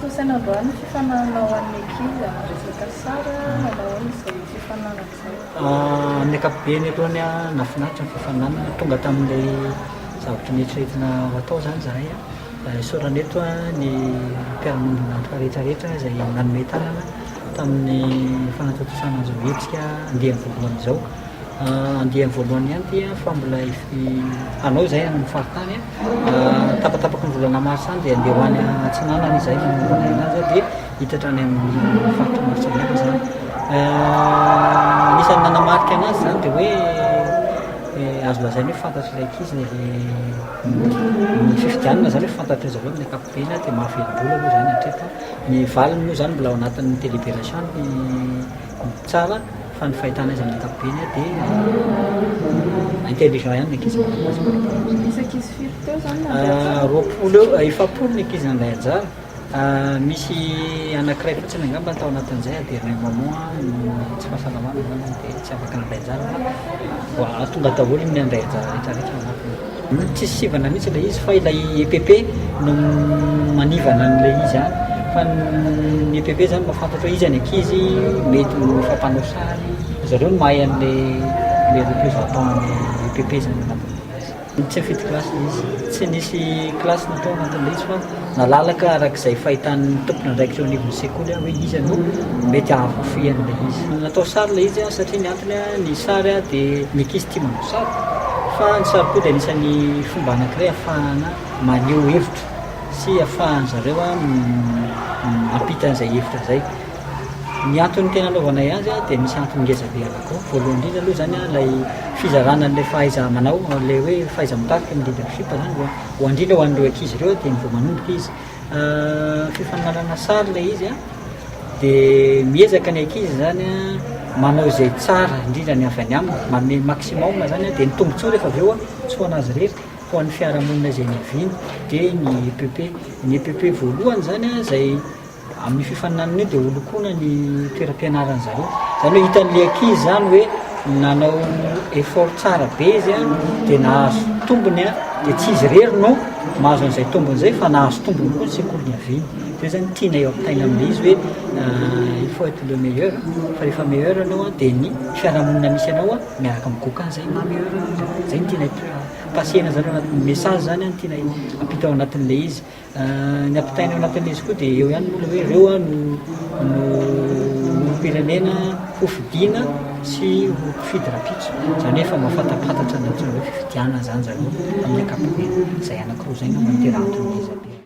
Notontosaina androany ny fifaninanana ho an'ny ankizy amin'ny resaka sary, manao ahoana izay fifaninanana izay? Amin'ny ankapobeny aloha nahafinaritra ny fifaninanana, tonga tamin'ilay zavatra noeritreretina ho atao izany izahay. Isaorana eto ny mpiara-miombon'antoka rehetra rehetra izay nanome tanana tamin'ny fanatontosana an'izao hetsika andiany voalohany izao. Andiany voalohany ihany ity fa mbola hanao izay any amin'ny faritany. Tapatapaky ny volana marsa any dia handeha ho any Atsinanana izahay manomboka anazy dia hitatra any amin'ny faritra maro samihafa izany. Anisan'ny nanamarika anazy izany dia hoe azo lazaina hoe fantatr'ilay ankizy ny ny fifidianana izany hoe fantatry zareo amin'ny ankapobeny dia mahavelom-bolo aloha izany hatreto. Ny valiny moa izany mbola ao anatin'ny délibération ny tsara fa ny fahitana azy amin'ny ankapobeny dia intelligent ihany ny ankizy malagasy par rapport amin'izay. Nisy ankizy firy teo izany nandray anjara? 20 eo, 40 ny ankizy nandray anjara. Misy anankiray fotsiny angamba tao anatin'izay à dernier moment noho ny tsy fahasalamana angamba dia tsy afaka nandray anjara fa tonga daholo ny nandray anjara rehetra rehetra ao anatiny. Tsisy sivana mihitsy ilay izy fa ilay EPP no manivana an'ilay izy any fa ny EPP zany mahafantatra hoe iza ny ankizy mety ho efa mpanao sary, zareo no mahay an'ilay ilay représentant ny EPP zany ao anatin'ilay izy. Tsy nifidy kilasy ilay izy, tsy nisy kilasy natao anatin'ilay izy fa nalalaka araka izay fahitan'ny tompon'andraikitra eo anivon'ny sekoly hoe iza no mety hahavoafehy an'ilay izy. Natao sary ilay izy satria ny antony ny sary dia ny ankizy tia manao sary fa ny sary koa dia anisan'ny fomba anankiray ahafahana maneho hevitra sy ahafahan-dry zareo mampita an'izay hevitra izay. Ny antony tena anaovanay azy dia misy antony ngeza be anankiroa. Voalohany indrindra aloha izany ilay fizarana an'ilay fahaiza-manao, ilay hoe fahaiza-mitarika ny leadership izany ho indrindra ho an'ireo ankizy ireo dia vao manomboka izy. Fifaninanana sary ilay izy dia miezaka ny ankizy izany manao izay tsara indrindra ny avy any aminy, manome maximum izany dia ny tombontsoa rehefa avy eo tsy ho an'azy irery fa ho an'ny fiarahamonina izay niaviany dia ny EPP. Ny EPP voalohany izany izay Amin'io fifaninanana io dia holokoana ny toeram-pianaran'ny zareo. Izany hoe hitan'ilay ankizy izany hoe nanao effort tsara be izy an, dia nahazo tombony an, dia tsy izy irery no mahazo an'izay tombony izay fa nahazo tombony koa ny sekoly niaviany. Izay izany tianay ampitaina amin'ilay izy hoe il faut être le meilleur fa rehefa meilleur ianao an, dia ny fiarahamonina misy anao an miaraka migoka an'izay maha meilleur anao izay. Izay no tianay passer-na zareo anatin'ny message izany an, tianay ampita ao anatin'ilay izy. Ny ampitaina ao anatin'ilay izy koa dia eo ihany moa ilay hoe ireo no no olom-pirenena hofidiana sy ho mpifidy rahampitso. Izany hoe efa mahafantapantatra ny antsoina hoe fifidianana izany zareo amin'ny ankapobeny. Izay anankiroa izay angamba no tena antony ngeza be.